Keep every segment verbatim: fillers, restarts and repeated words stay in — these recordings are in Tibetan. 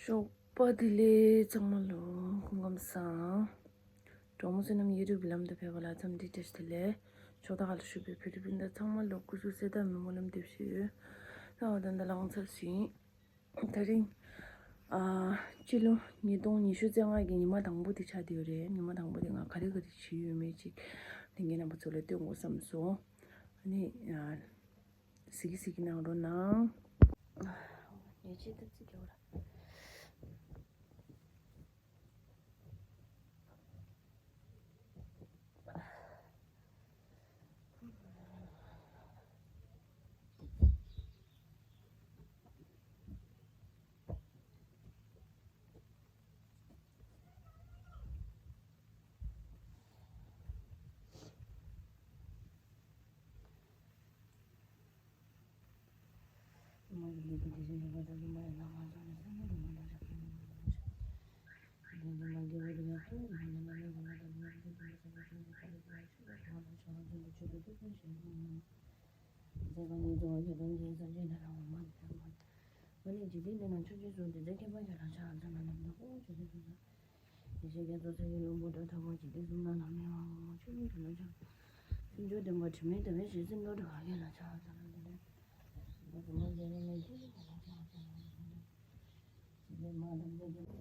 ཞོགས་པ་བདེ་ལེགས། ཚང་མ་ལོ་སྐུ་ཁམས་བཟང་། གྲོགས་མོ་བསོད་ནམས་ཡུ་ཊུབ་ལམ་དུ་ཕེབས་པ་ལ་འཚམས་འདྲི་བཀྲ་ཤིས་བདེ་ལེགས། ཕྱོགས་མཐའ་ཁག་ལ་བཞུགས་པའི་བོད་རིགས་སྤུན་ཟླ་ཚང་མ་ལོ་སྐུ་གཟུགས་གསལ་ཐང་སྨོན་ལམ་འདེབས་ཞུ། ད་འོ་ད་ད་ལང་ཚར་ཞིང་། ད་རིང་། ཨ། སྤྱི་ལོ་ཉིས་སྟོང་ཉི་ཤུ་རྩ་ལྔ་གི་ཉི་མ་དང་པོ་དེ་ཆགས་བསྡད་ཡོད་རེད། ཉི་མ་དང་པོ་དེ་ང་ག་རེ་ག་རེ་བྱས་ཡོད་མེད་ཅིག་ལྷན་རྒྱས་རྣམ་པ་ཚོ་ལ་སྟོན་དགོས་བསམ་སོང་། ཨ་ནི། ཨ། གཟིགས་གཟིགས་གནང་རོགས་གནང་། ཉལ་ཆས་ཏོག་ཙམ་རྒྱག་ར། ཡེ་ཤེས་རྒྱ་མཚོ་སེང་གེ་ལྷུན་པོ་འདྲ་ཐོག་མ་འཇིག་རྟེན་གསུམ་ན་ལམ་ནས་དབུ་ཆོས་སྡེ་གསུམ་ན། ཡེ་ཤེས་རྒྱ་མཚོ་སེང་གེ་ལྷུན་པོ་འདྲ་ཐོག་མ་འཇིག་རྟེན་གསུམ་ན་ལམ་ནས་དབུ་ཆོས་སྡེ་གསུམ་ན། ཆོས་ཀྱི་ལོ་ཆགས། སེམས་མཆོག་བདེན་པ་དྲི་མེད་ཟླ་བའི་ཞལ་གཟིགས་ནོར་བུ་ག་གེ་ལ་ཕྱག་འཚལ་ལོ། འདི་ལས་སྒོ་དུ་མ་འཇལ་ནས་ལས་ཀྱི་ལ་ཕྱག་འཚལ་ལོ། འདི་ལས་མ་དང་འཇལ་གྱི།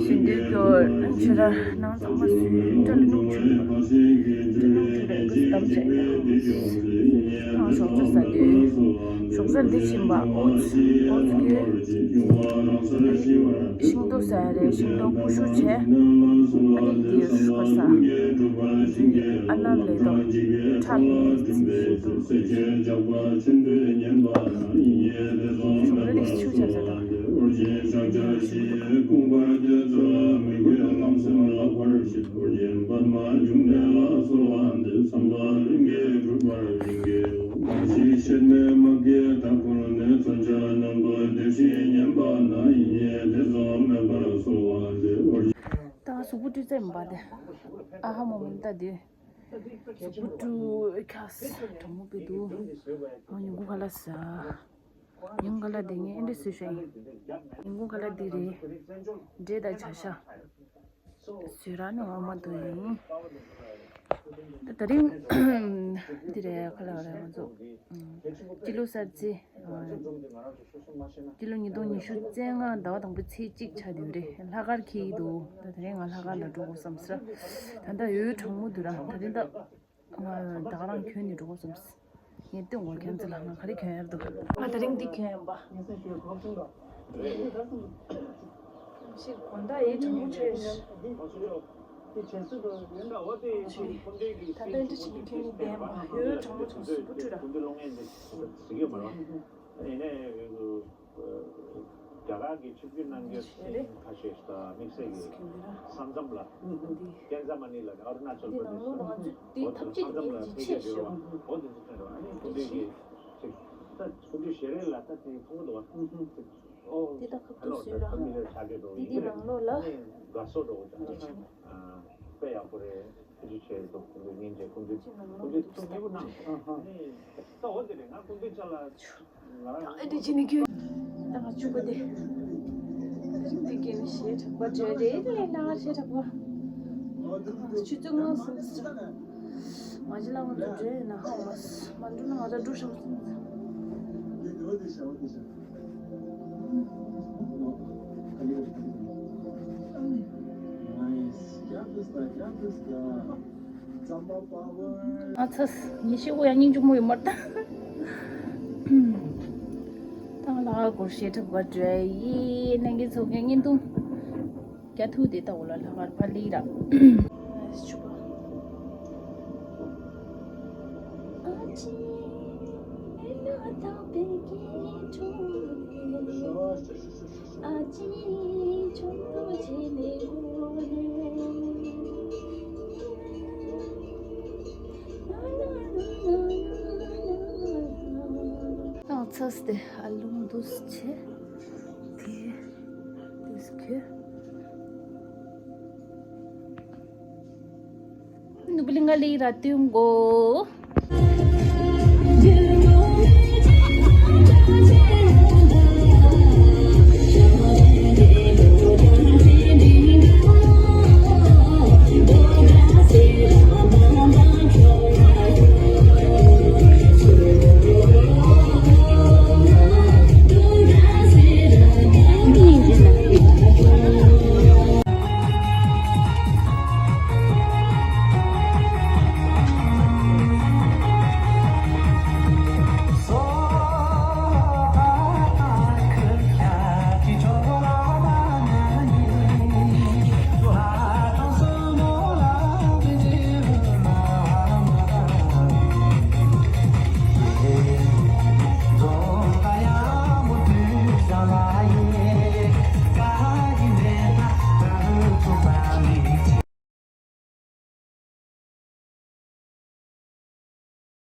ཞིང་འདུལ་གྱི་ཆོས་ར་ནང་ཚང་མ་སུས་སྐྲ་ལ་སྣུམ་བྱུགས་པ། སྐྲ་སྣུམ་བྱུགས་པའི་སྐུ་གཟུགས་བསྡམས་བྱས་ཡོད། ཨ། ཞོགས་ཇ་ཟ་དུས། ཞོགས་ཇ་འདི་བྱིན་པ། ཨོ་ཙི་ཨོ་ཙི་གི་ཤིང་ཏོག་ཟ་ཡ་རེད། ཤིང་ཏོག་ཀུ་ཤུ་བྱས། ཨ་ནི་འདི་ཧྲུག་པ་ཟ། ཨ་ནི་ཨ་ནམ་ལས་དང་ཁྲག་ནི་ཤིང་ཏོག་ཟ། ཞོགས་ཇ་ནི་ཆུ་བྱས་ཟ་དང་། ད་གཟུགས་པོ་བཀྲུས་ཚར་མ་པ་དེ། ཨ་ཧ་མོ་མིན་ད་དེ། གཟུགས་པོ་བཀྲུས་ཁ་ས་གྲང་མོ་བུད་འདུག་ཨ་ཉིན་གུང་ཁ་ལག་ཟ། ཉིན་གུང་ཁ་ལག་འདི་ངས་ཨེ་འདྲ་བཟོས་ཤག་ཡིན། ཉིན་གུང་ཁ་ལག་འདི་རེད། འབྲས་དང་བྱ་ཤ། བཟོས་ར་ནི་འོ་མ་འདུག་ཡིན། ད་དེ་རིང་འདི་རེད། ཁ་ལག་རེད། ང་ཚོ་སྤྱི་ལོ་གསར་ཚེས། སྤྱི་ལོ་ཉིས་སྟོང་ཉི་ཤུ་རྩ་ལྔ་ཟླ་བ་དང་པོ་ཚེས་གཅིག་ཆགས་དུས་རེད། ལྷག་དཀར་འཁེལ་གྱི་འདུག་ད་དེ་རིང་ང་ལྷག་དཀར་ལ་འགྲོ་དགོས་བསམ་སོང་། ད་ལྟ་འོད་གྲང་མོ་འདུག་ར། ད་རིང་ད་ང་ད་ག་རང་གྱོན་ནས་འགྲོ་དགོས་བསམ་སོང་། ངས་སྟོན་དགོས། ཁྱེད་ཚོ་ལ་ང་ག་རེ་གྱོན་ཡར་འདུག་ང་དེ་རིང་འདི་གྱོན་ཡིན་པ། ཞིག་གོན་ད་ཡིད་གྲང་མོ་ཆེ། ད་ལྟ་འདི་ཕྱིན་ཁྱོད་ནི་བདེན་པ་ཡོད་གྲང་མོ་ཆུང་སུ་བུ་ཁྲུ་ར། རྒྱ་གར་གྱི་ཆིབས་བསྒྱུར་གནང་རྒྱུ་ཁ་ཤས་དང་དམིགས་བསལ་གྱི་ས་མཚམས་ལ་ཀན་ཛ་མ་ནི་ལ་ཨ་རུ་ན་ཅལ་པྲ་དེ་ཤི་འོ་དེ་ས་མཚམས་ལ་ཕེབས་ཀྱི་ཡོད་པ། འོ་དེ་ཚོ་ཁྱོད་རང་ཨ་ནི་སྐུ་མདུན་གྱི་ད་སྐུ་མདུན་ཞལ་རས་ལ་ད་དེ་མཐོང་གི་འདུག་བ། འདི་ད་ཁ་ཐུག་བཟོས་ར། འདི་འདི་ནང་ལོགས་ལ། དགའ་སོ་འགྲོ་གི་ཅང་། དཔེ་ཡག་པོ་རེད། ཐུགས་རྗེ་ཆེ། ཐུགས་རྗེ་ཆེ། སྐུ་མདུན་སྐུ་མདུན་ཐུགས་མཉེས་པོ་གནང་། ཨ་ནི་ད་འོ་དེ་རེད། ང་སྐུ་མདུན་ཅག་ལ་ང་རང་ཨེ་འདྲ་བྱས་ནས་ཁྱོད། ད་ང་བཅུག་པ་དེ། ད་རིང་འདི་གས་ནི་ཞེ་དྲག་པ་འདྲ་རེད། ལས་སྣང་ཞེ་དྲག་པ། ཆུ་ཚོད་ལྔ་སོང་ཟེར། མ་གཞི་ལ་ང་ཚོ་འགྲོ་ཡོད་ན་ཧ་མ་སོང་། མ་འགྲོ་ན་ང་ཚོ་འགྲོ་ཤོག་སོང་ཟེར། ང་ཚོ་ཉི་ཤུ་དགུ་ཡང་སྙིང་རྗེ་མོ་ཡོད་མ་རེད་ད། ད་ང་ལ་སྒོར་ཞེ་ཁྲི་བར་འགྲོ་ཡི་ནང་གི་ཚོགས་ཀྱི་བརྙན་ཐུང་རྒྱ་ཐུག་དེ་ལྟ་བུ་ལ་ལྷག་པར་ཕར་ལི་ར། ཨ་ཚ་སྟེ་ཨ་ལུང་འདུས་ཆེ། དེ་དུས་ཁྱོད་ནུ་བུ་ལི་ང་ལི་ར་ཏུང་གོ།